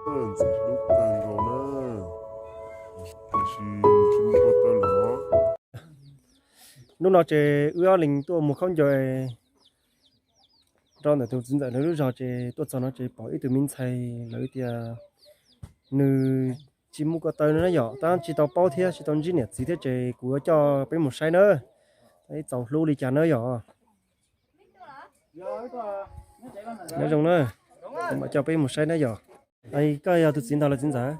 Ntxim hlub kawg nkaus na, tiam sis nws tsis muaj ko taw lawm. Hnub no ces wb ob leeg tuaj muag khaub ncaws rau ntawm tus txiv ntxawm lawv lub zog ces tuaj txog no ces pom ib tug me ntxhais lawv tias nws tsis muaj ko taw no na yom, tab tsis tau paub thiab tsis tau ntsib niam txiv thiab ces kuv yuav coj peb mus saib na, ib txaus hlub li cas na yom. Nyob zoo na, kuv mam coj peb mus saib na yom. Koj yog tus txiv ntawd los txiv ntxawm?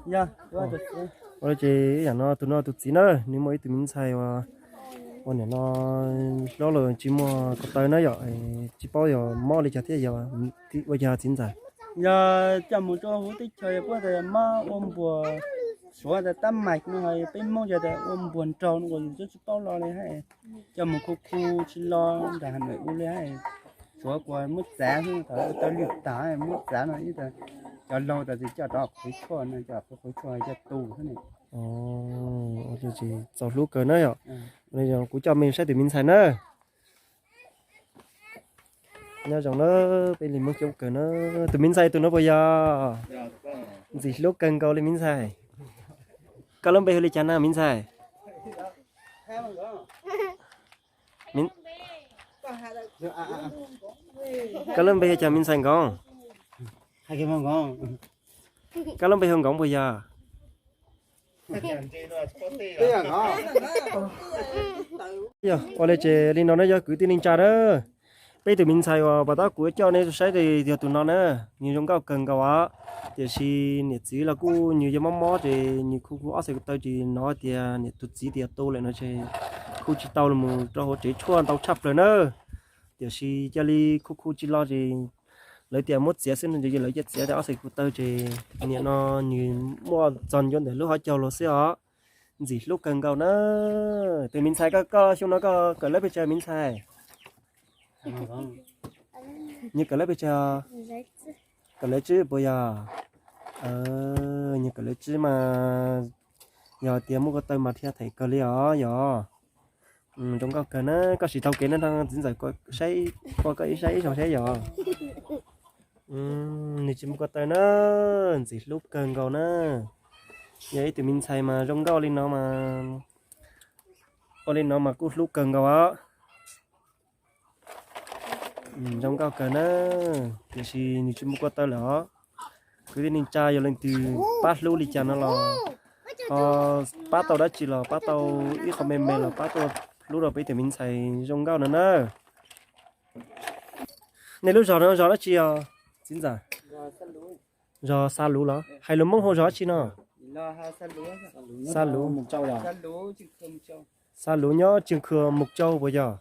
Ua li ces ib yam no tus no tus txiv na, nws muaj ib tug me ntxhais uas, uas niam no hlob los tsis muaj ko taw na yom, tsis paub yog mob li cas thiab yog ua cas txiv ntxawm. Yog coj mus rau hauv teb chaws yog puab tas mob ua npuas, suav tas tab mais no, peb Hmoob yog tas ua npuas nraug no, yus twb tsis paub lo li hab. Coj mus khu khu tsis lo nram Has Nois ua li hab. Suav kuas muab txav xwb, thaum ua tau lwj tag muab txav no ib, cov laug tas tsis coj rov qhwv tshuaj no, coj qhwv qhwv tshuaj coj tu xwb ne. Txaus hlub kawg na yom. Kuv coj mej saib tus me ntxhais na. Nyob zoo na, peb li Hmoob coob kawg na. Tus me ntxhais tus no puas yog? Ntxim hlub kawg nkaus li me ntxhais. Koj lub npe hu li cas na me ntxhais? Koj lub npe hu cas me ntxhais Nkoov? Koj lub npe hu Nkoov puas yog? Ua li ces li no na yog kwv tij neej tsa na. Peb tus me ntxhais uas pom tab kuv coj nej saib yog tus no na, nws zoo nkauj kawg nkaus os. Tiam sis niam txiv los kuj nws yog mob mob ces nws khu khu ob txhais ko taw ces hnov tias niam tus txiv tias tu lawm no ces khu tsis tau los mus rau hauv tsev tshuaj ntau tshaj plaws na. Tiam sis cia li khu khu tsis lo ces lawv tias muab txiav xwb no ces lawv cia txiav ob txhais ko taw ces niam no nws muaj txog ncua ntawm lub hauv caug los xwb os. Ntxim hlub kawg nkaus na. Tus me ntxhais koj, koj xyoo no koj kawm lab pes tsawg me ntxhais? Nws kawm lab pes tsawg? Kawm lab tsib puas yog? Nws kawm lab tsib mas yog tias muaj ko taw mas thiaj them kawg li os yog. Zoo nkauj kawg na, koj sim taug kev no txiv ntxawm saib, ua koj ib saib ib zaug saib yog. Nws tsis muaj ko taw na, ntxim hlub kawg nkaus na. Yog ib tug me ntxhais mas zoo nkauj li no mas, ua li no mas kuj hlub kawg nkaus os. Zoo nkauj kawg na, tiam sis nws tsis muaj ko taw lawm os. Kwv tij neej tsa yog leej twg pab hlub li cas no los ho pab tau dab tsi los pab tau ib qho me me los pab tuaj hlub rau peb tus me ntxhais zoo nkauj no na. Nej lub zos no zos dab tsi os txiv ntxawm? Zos Xa Luv los? Hais lus Hmoob hauv zos dab tsi no? Xa Luv. Xa Luv nyob Tswj Khw Mus Tsau puas yog?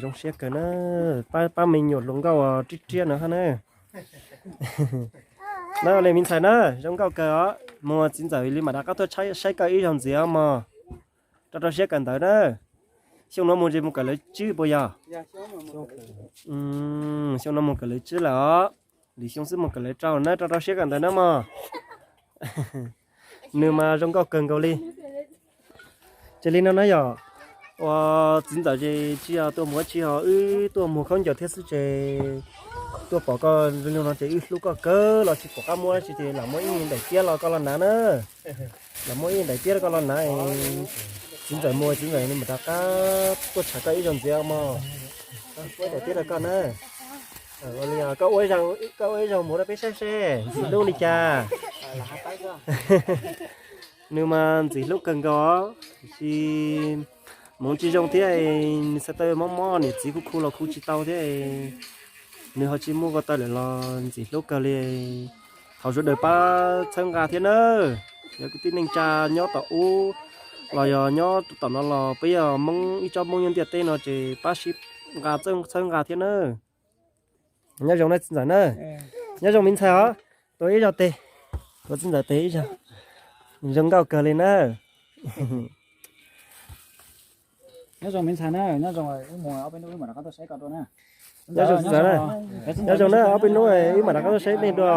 Zoo siab kawg na, pab me nyuam hluas nkauj riab riab no hab na. Na li me ntxhais na, zoo nkauj kawg os, mus txiv ntxawm li mam rov qab tuaj saib koj ib zaug ntxiv mog. Rau rau siab kawm ntawv na. Xyoo no mus tsis mus kawm lab tsib puas yog? Xyoo no mus kawm lab tsib lawm os. Lwm xyoo xwb mus kawm lab rau na, rau rau siab kawm ntawv na mog. Nws mas zoo nkauj kawg nkaus li. Ces li no na yog, ua txiv ntxawm ces tsis yog tuaj mus ua tsi ho wb tuaj muag khaub ncaws thiab xwb ces tuaj pom koj zoo no ces wb hlub koj kawg los tsis pom qab muab dab tsi ces lam muab ib daim tiab los koj los hnav na. Lam muab ib daim tiab rau koj los hnav. Txiv ntxawm mus txiv ntxawm mam rov qab tuaj tsham koj ib zaug ntxiv mog. Muab daim tiab rau koj na. Ua li koj ua ib zaug mus rau peb saib seb ntxim hlub li cas. Nws mas ntxim hlub kawg nkaus, tiam sis hmoov tsis zoo thiab, nws txhais tau mob mob niam txiv khu khu los khu tsis tau thiab. Nws ho tsis muaj ko taw lawm los ntxim hlub kawg li. Thov sawv daws pab txhawb nqa thiab nawb. Yog kwv tij neej tsa nyob tom ub los yog nyob tom no los peb yog Hmoob ib tsob Hmoob nyob ntiaj teb no ces pab sib nqa txhawb nqa thiab nawb. Nyob zoo na txiv ntxawm na. Nyob zoo me ntxhais os. Tua ib zaug tes, tua txiv ntxawm tes ib zaug. Zoo nkauj kawg li na. Nyob zoo me ntxhais na, nyob zoo, nyob zoo txiv ntxawm na. Nyob zoo na, ob peb hnub wb mam rov qab tuaj saib nej dua.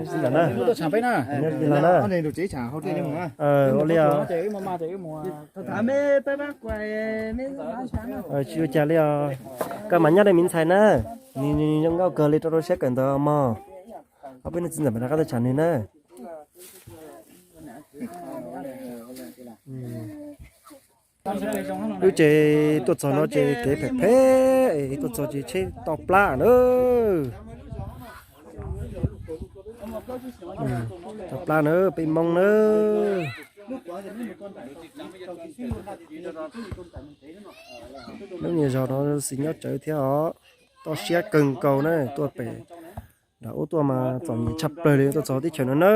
Txiv ntxawm na. Ua li os. Tsis ua cas li os. Koj mas nyob li me ntxhais na. Nws zoo nkauj kawg li rau rau siab kawm ntawv mog. Ob peb niag txiv ntxawm mam rov qab tuaj tsham nws na. Wb ces tuaj txog no ces kev phem phem es tuaj txog ces tsheb to plab na. To plab na, peb Hmoob na. Lub niag zos no xis nyob tsawv thiab os. Toj siab kawg nkaus na, tuaj pem nram ub tuaj mas txom nyem tshaj plaws li tuaj txog teb chaws no na.